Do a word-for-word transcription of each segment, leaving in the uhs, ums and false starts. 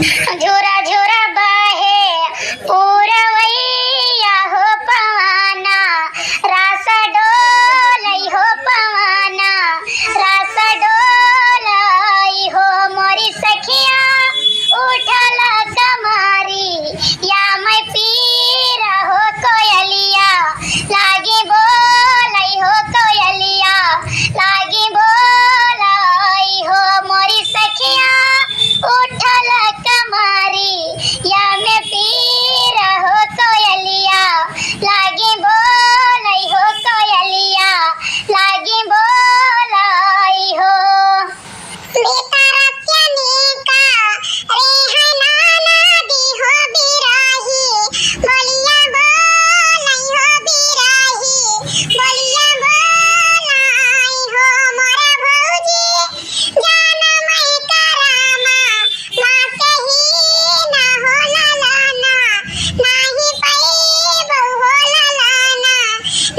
झुरा झुरा बहे पुरवैया हो पवना, रास डोलई हो पवना, रास डोलई हो मोरी सखिया, उठल कमरिया में पीरा हो कोयलिया, लागी बोलई हो कोयलिया, लागी बोलई हो मोरी सखिया, उठल कमरिया में पीरा हो कोयलिया, लागी बोलई हो कोयलिया, लागी बोलई हो। भीतर प्यानी का रे है नाना दी हो बिराही, बोलिया बोलाई हो बिराही, बोलिया बोलाई हो मोरा भौजी, जान मैं करामा, माँ के ही ना हो ललना, नाही पैबो हो ललना,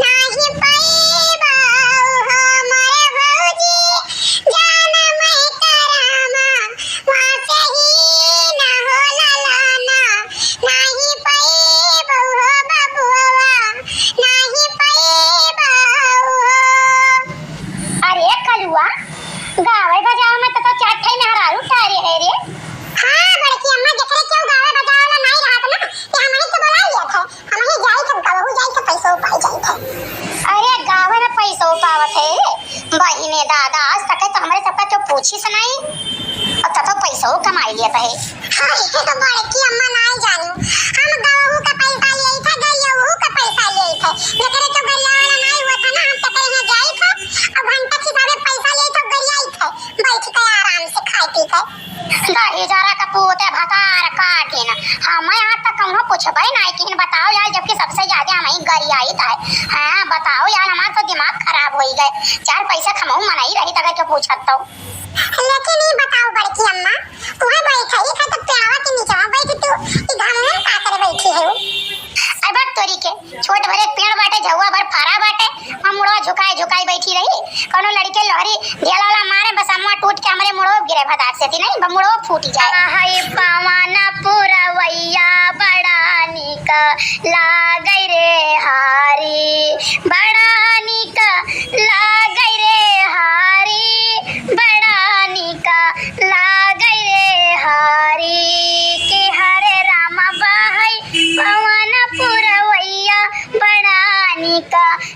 नाही पैबो हो मोरे भौजी, जान मैं करामा, माँ के ही ना हो ललना, नाही पैबो हो बबुआ, नाही पैबो हो। अरे कलुआ, गावे बजावे में तो, तो चार ठे मेहरारू टारे है रे। हाँ बड़की अम्मा, जेकरे केहू गावे बजावे वाला नाई रहत ना, ते हमही के बोला लियत है। हमही जाई थे, गवहू जाई थे, पैसो पाई जाई थे। अरे गावे में पैसो पावत है रे। बहिने दादा, आज तक तो हमरे सबका केहू पूछी से नाई। अब तो, तो पैसो कमाई लियत है। हाय, बड़की अम्मा नाई जानी। हम गवहू का पैसा लियत है, गरियहू का पैसा लियत है। जेकरे केहू गरिया वाला नाई हुआ था ना, हम तो कहीं जाई थे, अब घंटा के हिसाबे पैसा लियत है, गरियाई थे। बैठ के आराम से खाए पी के। दही जरा का पूते भतार काटिन। हम यहाँ तक कौनो पूछबे नाई किन, बताओ यार, जबकि सबसे ज्यादा हम ही गरियाइत है। हाँ, बताओ यार, हमार तो दिमाग खराब होई गए। चार पैसा कमाऊ मनाई रही तगर के पूछत तो। लेकिन ई बताओ बड़की अम्मा, उहे बैठे ही खातिर पेड़वा के नीचे बैठ तू, ई घाम में का करे बैठी है? अरे बात तोरी के, छोट भर एक पेड़ बाटे, झउआ भर फरा बाटे, हम मुड़वा झुकाए झुकाए बैठी रही। कौनो लड़के लोहरी ढेला वाला मारे, बस अम्मा टूट के हमरे मुड़वा गिरे भदार से थी, नहीं, ब-, मुड़वा फूट जाए। हाय पवन पुरवैया बड़ा निक लागै रे हारी, बड़ा निक लागै रे हारी, बड़ा निक लागै रे हारी, कि हरे राम बहै पवन पुरवैया बड़ा निक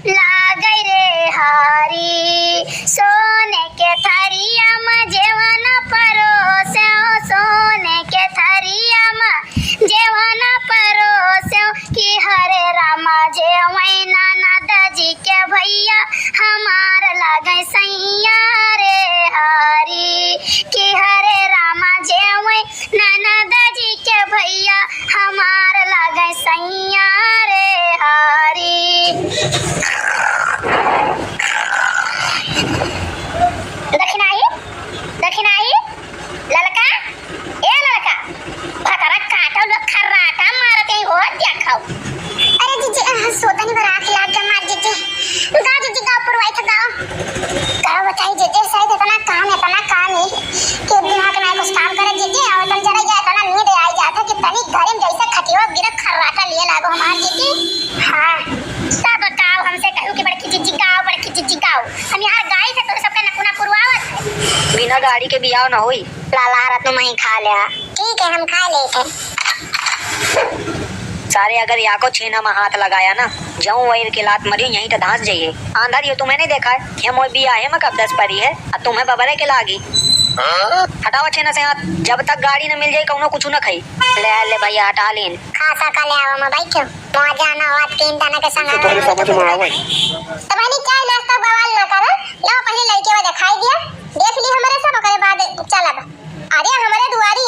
लागै रे हारी। सोने के थरिया में जेवन परोस्यो, सोने के थरिया में जेवन परोस्यो, कि हरे रामा जेवै ननद जी के भैया हमार लागै सैया रे हारी, कि हरे रामा जेवै ननद जी के भैया हमार लागै सैया रे हारी। दखिनाही, दखिनाही, ललका, ए ललका, भतरा काटो लोग खर्राटा मारत ही हो, देखो। अरे जीजी, अ, सोतनी बरात लाग गया मार जीजी। गाओ जीजी, गाओ पुरवाई था, गाओ। का बताई जीजी, शायद इतना काम, इतना काम ही कि दिमाग ना कुछ काम करे जीजी, और तन जरा या इतना नींद आई जाता कि तनी घरे में जैसे खटियो गिरे खर्राटा लिए लागो हमार जीजी। हाँ, तब गाओ हमसे कहू कि बड़की जीजी गाओ, बड़की जीजी गाओ। हम यहाँ गाई थे तो सबके नकुना पुरवावत है। बिना गाड़ी के बियाह ना होई। लाला रत्न मही खा लिया। ठीक है, हम खा लेते हैं। सारे अगर याको छेना में हाथ लगाया ना, जऊं वैर के लात मरियो, यहीं तो धांस जाइए। आंधा दियो, तुम्हें नहीं देखा है? ये मोय बियाहे में कब दस परी है, अब तुम्हें बबरे के लागी। हटावा छेना से हाथ, जब तक गाड़ी न मिल जाए, कौनो कुछ न खाई। ले, ले भैया, हटा लेन। खा सका ले आवा मैं भाई, क्यों? वहाँ जाना हुआ तीन जना के संग तो तुम्हें समझ में आवे। तो भाई, चाय नाश्ता बवाल ना करो, लो पहले लड़के वो दिखाई दिया, देख ली हमारे सब, ओकरे बाद चलब। अरे हमारे दुआरी